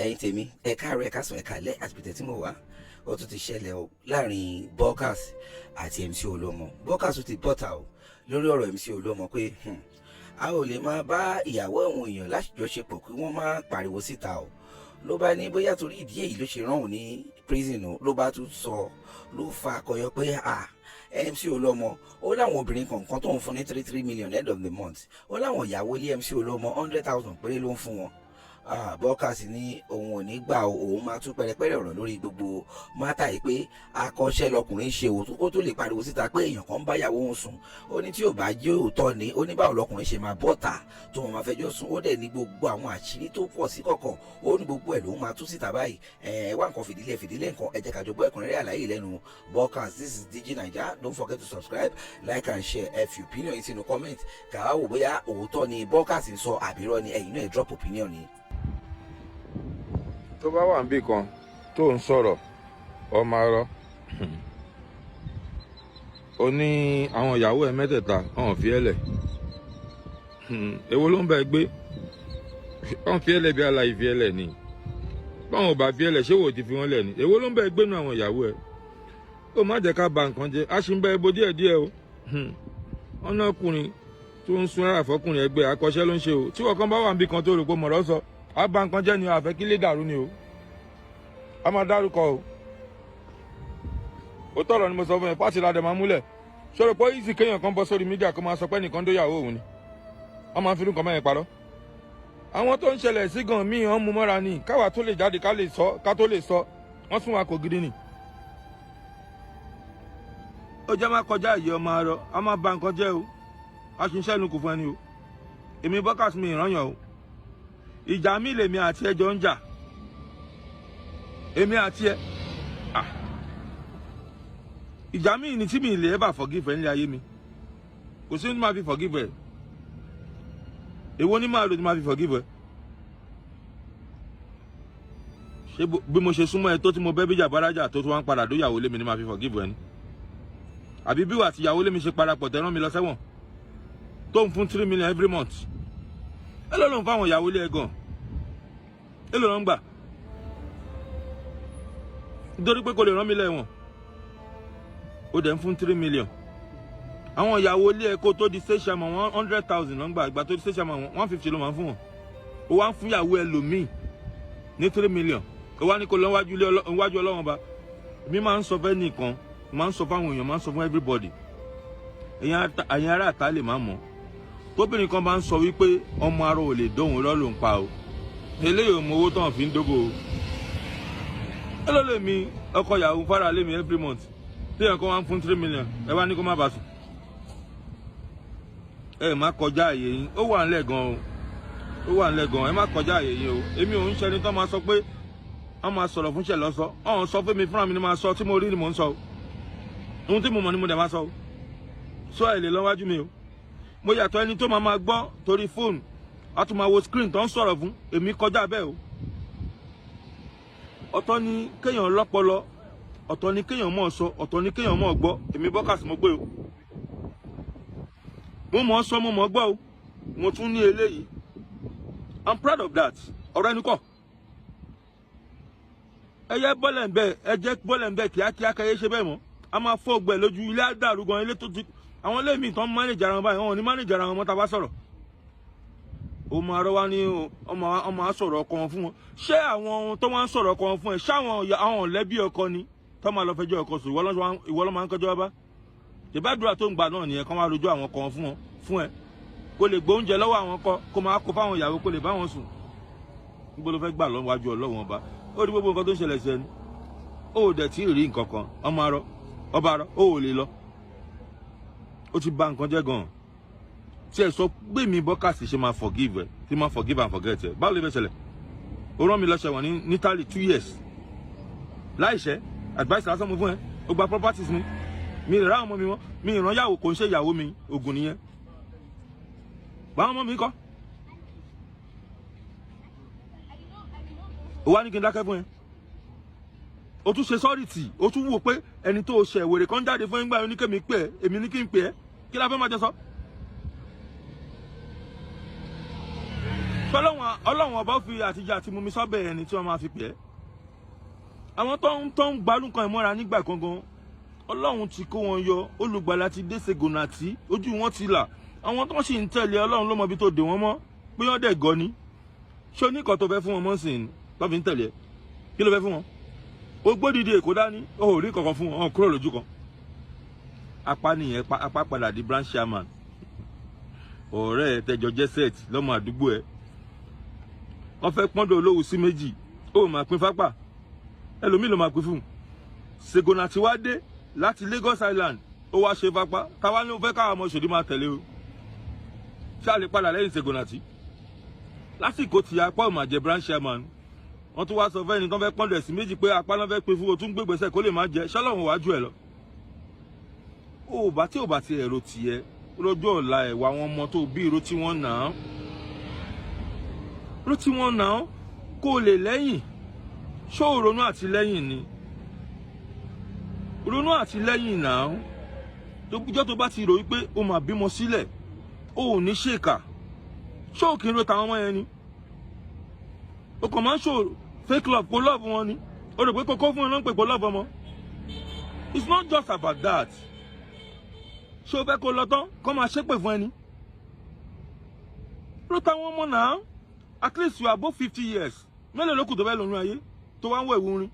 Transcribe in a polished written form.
Ẹ̀yin tèmi, ẹ káàárọ̀, ẹ káàsán, ẹ káalẹ́. Àti pìtẹ́ tí mo wá, ó tún ti ṣẹlẹ̀ o láàrin Dorcas àti MC Olúọmọ. Dorcas tún ti bọ́ta o lórí ọ̀rọ̀ MC Olúọmọ pé a ò lè máa bá ìyàwó àwọn èèyàn lájọṣepọ̀ kí wọ́n máa pariwo síta o. Ló bá ní bóyá torí ìdí èyí ló ṣe rán òun ní prison o. Ló bá tún sọ, ló fa akọyọ pé ah, MC Olúọmọ, ó láwọn obìnrin kọ̀ọ̀kan tó ń fún ní 3 3 million end of the month, ó láwọn ìyàwó ilé MC Olúọmọ, 100,000 péré ló ń fún wọn. Dorcas ní òun ò ní gbà o, òun máa tún pẹrẹpẹrẹ ọ̀rọ̀ lórí gbogbo matter yìí pé akọ́ṣẹ́ lọkùnrin ṣe òun kó tó lè pariwo síta pé èèyàn kan ń bá ìyàwó òun sùn. Ó ní tí ò bá jẹ́ òótọ́ ni, ó ní báwo lọkùnrin ṣe máa bọ́ta tó wọn máa fẹjọ́ sùn? Ó dẹ̀ ní gbogbo àwọn àṣírí tó pọ̀ sí kọ̀kọ̀, ó ní gbogbo ẹ̀ lòun máa tú síta báyìí. Ẹ wá nǹkan fìdílé fìdílé nǹkan, ẹ jẹ́ ká jọ gbọ́ ẹ̀kúnrẹ́rẹ́ àlàyé lẹ́nu Dorcas. This is DG Naija. Don't forget to subscribe, like and share. Ẹ fi opinion yín sínú comment, kàá wò bóyá òótọ́ ni Dorcas ń sọ àbírọ́ ni. Ẹ̀yin náà, ẹ drop opinion ni. Tó bá wà níbì kan tó ń sọ̀rọ̀, ọmọ arọ, ó ní àwọn ìyàwó ẹ mẹ́tẹ̀ẹ̀ta ọ̀hún fi ẹ́ lẹ̀. Èwo ló ń bẹ gbé ọ̀hún fi ẹ́ lẹ̀ bí aláì fi ẹ́ lẹ̀ ni? Báwọn ò bá fi ẹ́ lẹ̀, ṣé wò ó ti fi wọ́n lẹ̀ ni? Èwo ló ń bẹ gbénu àwọn ìyàwó ẹ? Ó má jẹ́ ká ba nǹkan jẹ́. A ṣì ń bẹ ebo díẹ̀díẹ̀ o. Ọ̀nà ọkùnrin tó ń sun ara fọkùnrin ẹgbẹ́, akọ́ṣẹ́ ló ń ṣe o. Tí wọ́n kan bá wà níbì kan tó rò pé mọ̀rọ̀ sọ, á ba nǹkan jẹ́ ni o. Àfẹ́ kí lè dàrú ni o, a máa dárúkọ o. Ó tọrọ ni mo sọ fún ẹ. Pàṣẹ ládẹ máa múlẹ̀ sọ̀rọ̀ pé easy kéèyàn kan bọ́ sórí media kó máa sọ pé nìkan dóyàwó òun ni. Wọ́n máa ń fi nǹkan mẹ́rin parọ́. Àwọn tó ń ṣẹlẹ̀ sí gan míì, wọ́n mú mọ́ra ni. Káwa tó lè jáde, ká lè sọ, ká tó lè sọ, wọ́n sún wa kò gidi ni. Ó jẹ́ má kọjá ìyẹ́ ọmọ arọ, a máa ba nǹkan jẹ́ o. A ṣe ń ṣẹ́nu kù fún ẹni o. Èmi Dorcas, mi ìrànyàn o. Ìjà mi lèmi àti ẹjọ́ ń jà, èmi àti ẹ. Ìjà mi ni tí mi lè ever forgive ẹ nílé ayé mi. Kò sí ní máa fi forgive ẹ. Èwo ni máa lò ní máa fi forgive ẹ? Ṣé bí mo ṣe súnmọ́ ẹ tó, tí mo bẹ́ bíjà bárájà tó, tó wá ń padà dóyàwó lé mi ní máa fi forgive ẹ ni? Àbí bí wà àti ìyàwó lé mi ṣe parapọ̀ tẹ́ rán mi lọ sẹ́wọ̀n, tó ń fún 3 million every month? Ẹ ló lóun fáwọn ìyàwó ilé ẹ gan? Ẹ ló ń gbà nítorí pé kò lè rán mi lẹ́wọ̀n, ó dẹ̀ ń fún 3 million àwọn ìyàwó ilé ẹ. Kó tó di state chairman, 100,000 ló ń gbà. Ìgbà tó di state chairman, 150 ló máa ń fún wọn. Ó wá ń fún ìyàwó ẹ lòmíì ní 3 million, ó wá ní kó lọ wájú Ọlọ́wọ́n ba. Mi máa ń sọ fẹ́ nìkan, máa ń sọ fáwọn èèyàn, máa ń sọ fún everybody. Ẹ̀yin ará àta lè má mọ̀. Tóbìnrin kan bá ń sọ wípé ọmọ arọ ò lè dóhùn, irọ́ ló ń pa o. Eléyìí ò mọ owó tán fi ń dógò o. Ẹ ló lè mi ọkọ ìyàwó fara lé mi every month, téèyàn kan wá ń fún 3 million, ẹ wá ní kó má bàa sùn. Ẹ má kọjá àyè yín. Ó wà ńlẹ̀ gan o, ó wà ńlẹ̀ gan. Ẹ má kọjá àyè yín o. Èmi ò ń ṣẹni tó máa sọ pé wọ́n máa sọ̀rọ̀ fún ṣẹlẹ̀ sọ. Ọ̀hún sọ fún mi, fúnra mi ni máa sọ. Tí mo rí ni mò ń sọ o. Ohun tí mo mọ̀ ni mo dẹ̀ máa sọ o. Sọ ẹ̀ lè lọ́wájú mi o. Mo yàtọ̀ ẹni tó máa máa gbọ́ torí fóònù, a tún máa wo screen tó ń sọ̀rọ̀ fún. Èmi kọjá bẹ́ẹ̀ o. Ọ̀tọ̀ ni kéèyàn lọ́pọlọ, ọ̀tọ̀ ni kéèyàn mọ̀ sọ, ọ̀tọ̀ ni kéèyàn mọ̀ gbọ́. Èmi Dorcas, mo gbé o. Mo mọ̀ sọ, mo mọ̀ gbọ́ o. Mo tún ní eléyìí. I'm proud of that. Ọ̀rọ̀ ẹnu kọ́. Ẹ yẹ bọ́lẹ̀ ń bẹ́ẹ̀, ẹ jẹ́ bọ́lẹ̀ ń bẹ́ẹ̀ kíákíá kẹyẹ ṣe bẹ́ẹ̀ mọ́. A máa fọ́ ọgbẹ́ lójú ilé, á dàrú gan. Ilé tó ti àwọn ilé mi tán manage ara wọn báyìí, wọn ò ní manage ara wọn mọ́ tá a bá sọ̀rọ̀. Ó máa rọ wá ní ọmọ ọmọ á sọ̀rọ̀ ọkọ wọn fún wọn. Ṣé àwọn ohun tó wá ń sọ̀rọ̀ ọkọ wọn fún ẹ, ṣé àwọn ọ̀lẹ́bí ọkọ ni tó máa lọ fẹjọ́ ọkọ sùn? Ìwọ ló máa ń kọjọ́ bá ìbádùúrà tó ń gbà náà nìyẹn. Kán wá rojọ́ àwọn ọkọ wọn fún wọn fún ẹ, kó lè gbóúnjẹ lọ́wọ́ àwọn ọkọ, kó máa kó fáwọn ìyàwó, kó lè bá wọn sùn. Níbo ló fẹ́ gbà lọ́wájú Ọlọ́wọ́n ọba? Ó rí gbogbo nǹkan tó ń ṣẹlẹ̀ sí ẹni, ó dẹ̀ tí ì rí nǹkan kan. Ọmọ arọ, ọba arọ, ó ò lè lọ. Ó ti bà nǹkan jẹ́ gan-an. Tí ẹ sọ pé mi Dorcas ṣe máa forgive ẹ, tí máa forgive and forget ẹ, báwo lè fẹ́ ṣẹlẹ̀? Ó rán mi lọ ṣẹ̀wọ̀n ní Italy 2 years láìṣẹ́. Advice lásán mo fún ẹ, ó gba properties mi. Mi ìrà àwọn ọmọ mi mọ́, mi ìràn yàwó, kò ń ṣe ìyàwó mi. Ògùn nìyẹn. Báwọn ọmọ mi kọ́, ó wá ní kí n dákẹ́ fún ẹ. O tún ṣe sọ́ọ̀rì tì, o tún wò pé ẹni tó ṣe wèrè kan jáde fún ẹgbẹ́ oníkèmí pè é, èmi ní kí n pè é. Kí la fẹ́ máa jẹ sọ? Ṣọlọ́wọ́n Ọlọ́run Ọba fi àtijọ́ àti mumi sọ́bẹ̀ ẹni tí wọ́n máa fi pè é. Àwọn tó ń gbalùkàn ìmọ́ra nígbà gangan, Ọlọ́run ti kó wọn yọ. Olùgbàlà ti dé Ṣègùnàtì, ojú wọn ti là. Àwọn tó ń sì ń tẹ̀lé, Ọlọ́run ló mọ ibi tó dè wọ́n mọ́, pé wọ́n dẹ̀ gọ́ ni. Ṣé oníkan tó fẹ́ fún wọn mọ́ sí ni tó fi ń tẹ̀lé ẹ? Kí ló fẹ́ fún wọn? Ó gbódìdí Èkó dání, ó ò rí kankan fún wọn, wọn kúrò lójú kan. Apá nìyẹn, apá padà di branch chairman. Ọ̀rẹ́ ẹ tẹjọ jẹ́ set lọ́mọ àdúgbò ẹ, wọ́n fẹ́ pọ́ndọ̀ olówó sí méjì, ó máa pín fápà, ẹlòmíì ló máa pín fún un. Ṣègùnà tí wàá dé láti Lagos Island, ó wá ṣe fapá. Táwa ní ó fẹ́ káwọn ọmọ Òṣòdì máa tẹ̀lé o. Ṣáà lè padà lẹ́yìn Ṣègùnà tí lásìkò tí apá ò máa jẹ branch chairman. Wọ́n tún wá sọ fẹ́ni tó fẹ́ pọ́ndọ̀ ẹ̀sìn méjì pé apá náà fẹ́ pín fún o, tún gbégbèsè kó lè má jẹ ṣọlọ́run wájú ẹ̀ lọ. Ó bá tí ò bá ti ẹ̀rọ tiẹ̀ lọ́jọ́ ọ̀la ẹ̀wà àwọn ọmọ tó bí, irú tí wọ́n nà án, ró tí wọ́n nà án kó o lè lẹ́yìn. Ṣó o ronú àti lẹ́yìn ni? Ronú àti lẹ́yìn náà. Tó tó bá ti rò wípé o máa bímọ sílẹ̀, o ò ní ṣèkà. Ṣó o kì í ro tàwọn ọmọ yẹn ni? O kàn máa ń ṣò fake love kó love wọn ni. O rò pé kókó fún wọn ló ń pè kó love ọmọ. It's not just about that. Ṣé o fẹ́ kó lọ tán kó máa ṣépè fún ẹni? Ro táwọn ọmọ náà. At least you are above 50 years. Mélòó ló kù tó fẹ́ lónú ayé tó wá ń wọ ìwúrin?